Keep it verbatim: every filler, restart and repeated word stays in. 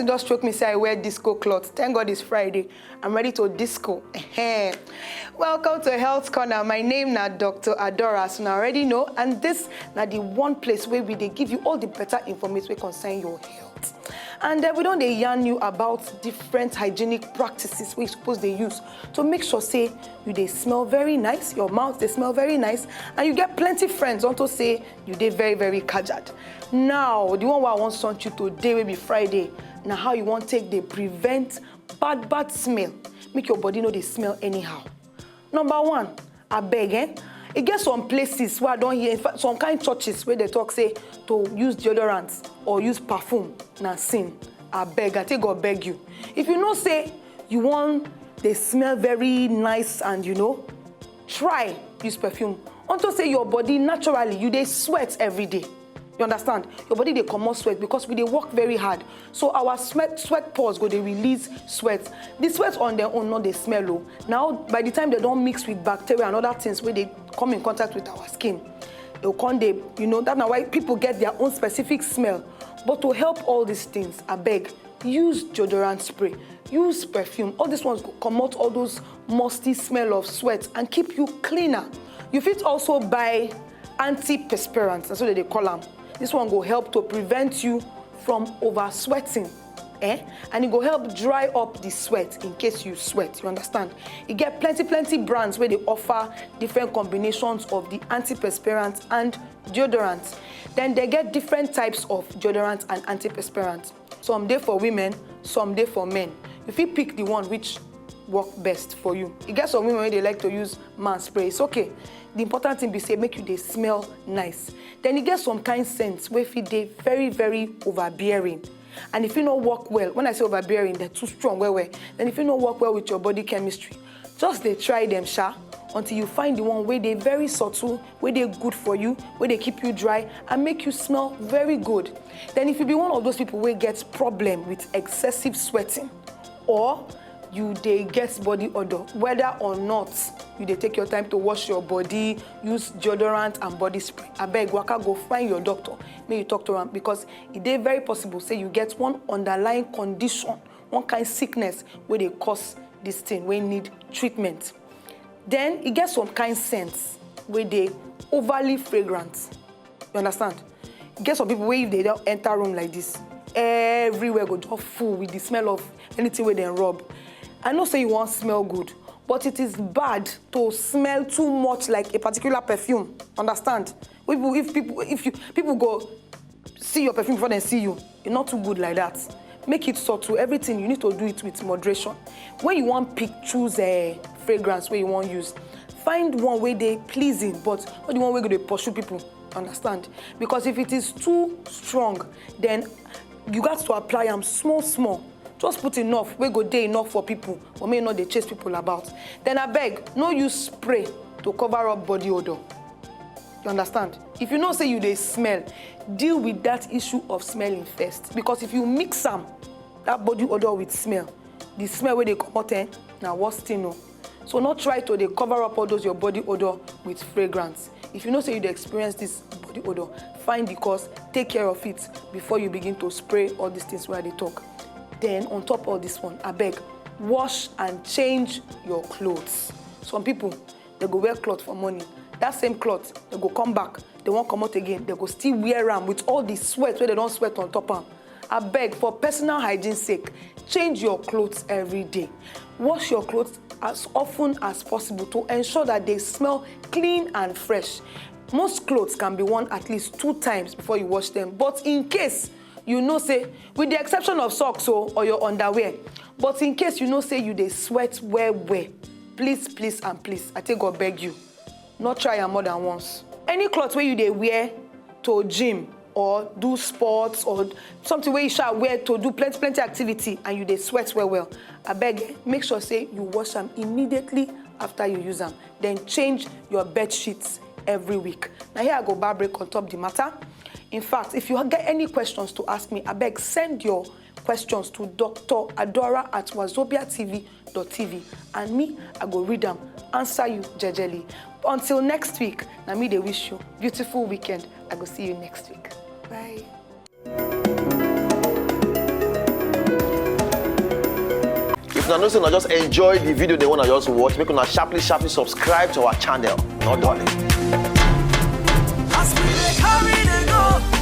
Just choke me say I wear disco cloth. Thank God it's Friday. I'm ready to disco. Welcome to Health Corner. My name na Doctor Adora, as una already know, and this na the one place where we dey give you all the better information wey concern your health. And uh, we don dey yarn you about different hygienic practices wey you suppose dey use to make sure say you dey smell very nice, your mouth dey smell very nice, and you get plenty friends unto say you dey very, very kajad. Now, the one wey I wan sunt you today wey be Friday, na how you wan take dey prevent bad, bad smell, make your body no dey smell anyhow. Number one, abeg, eh? E get some places wey I don hear, in fact, some kind churches wey dey talk say to use deodorant or use perfume na sin. Abeg, I take God beg you. If you know say you wan dey smell very nice and, you know, try use perfume. Unto say your body naturally, you dey sweat every day. You understand? Your body dey comot sweat because we dey work very hard. So our sweat, sweat pores go dey release sweat. The sweat on their own no dey smell o. Now, by the time they don mix with bacteria and other things wey dey come in contact with our skin, e go come dey, you know, that na why people get their own specific smell. But to help all these things, abeg, use deodorant spray, use perfume. All these ones go comot all those musty smell of sweat and keep you cleaner. You fit also buy antiperspirant, that's what they call am. This one go help to prevent you from over sweating, eh? And it go help dry up the sweat in case you sweat, you understand? E get plenty, plenty brands wey dey offer different combinations of the antiperspirant and deodorant. Then they get different types of deodorant and antiperspirant. Some dey for women, some dey for men. You fit pick the one which work best for you. E get some women wey dey like to use man spray. It's okay. The important thing be say make you dey smell nice. Then e get some kind scents wey fit dey very, very overbearing. And if e no work well, when I say overbearing, they're too strong well well. Then if e no work well with your body chemistry, just dey try them, sha, until you find the one wey dey very subtle, wey dey good for you, wey dey keep you dry and make you smell very good. Then if you be one of those people wey get problem with excessive sweating, or you dey get body odor, whether or not you dey take your time to wash your body, use deodorant and body spray, abeg, waka go find your doctor, make you talk to am, because e dey very possible say you get one underlying condition, one kind sickness wey dey cause this thing wey need treatment. Then e get some kind scents wey dey overly fragrant. You understand? E get some people wey, if they don enter room like this, everywhere go just full with the smell of anything wey dem rub. I know say you wan smell good, but it is bad to smell too much like a particular perfume. Understand? People, if people, if you, people go see your perfume before dem see you, e no too good like that. Make it subtle. Everything, you need to do it with moderation. When you wan pick, choose a fragrance wey you wan use, find one wey dey pleasing, but not the one wey go dey pursue people. Understand? Because if it is too strong, then you got to apply am small small. Just put enough wey go dey enough for people, but make you no dey chase people about. Then abeg, no use spray to cover up body odor. You understand? If you know say you dey smell, deal with that issue of smelling first, because if you mix am, that body odor with smell, the smell wey dey comot, eh, na worst thing o. So no try to dey cover up all those your body odor with fragrance. If you know say you dey experience this body odor, find the cause, take care of it before you begin to spray all these things wey I dey talk. Then on top of this one, abeg, wash and change your clothes. Some people, they go wear cloth for morning. That same cloth, they go come back, they wan comot again, they go still wear am with all the sweat wey they don sweat on top am. Abeg, for personal hygiene sake, change your clothes every day. Wash your clothes as often as possible to ensure that they smell clean and fresh. Most clothes can be worn at least two times before you wash them, but in case you know say, with the exception of socks o, or your underwear, but in case you know say you dey sweat well well, please, please and please, I take God beg you, no try am more than once. Any cloth wey you dey wear to gym or do sports or something wey you sha wear to do plenty plenty activity and you dey sweat well well, abeg, eh, make sure say you wash am immediately after you use am. Then change your bed sheets every week. Na here I go bar break on top the matter. In fact, if you get any questions to ask me, abeg, send your questions to Doctor Adora at wazobia T V dot T V, and me, I go read am, answer you jejely. Until next week, na me dey wish you beautiful weekend. I go see you next week. Bye. Una know say una just enjoy the video dem wey una just watch, make una sharply sharply subscribe to our channel. No dulling. As we dey carry dey go,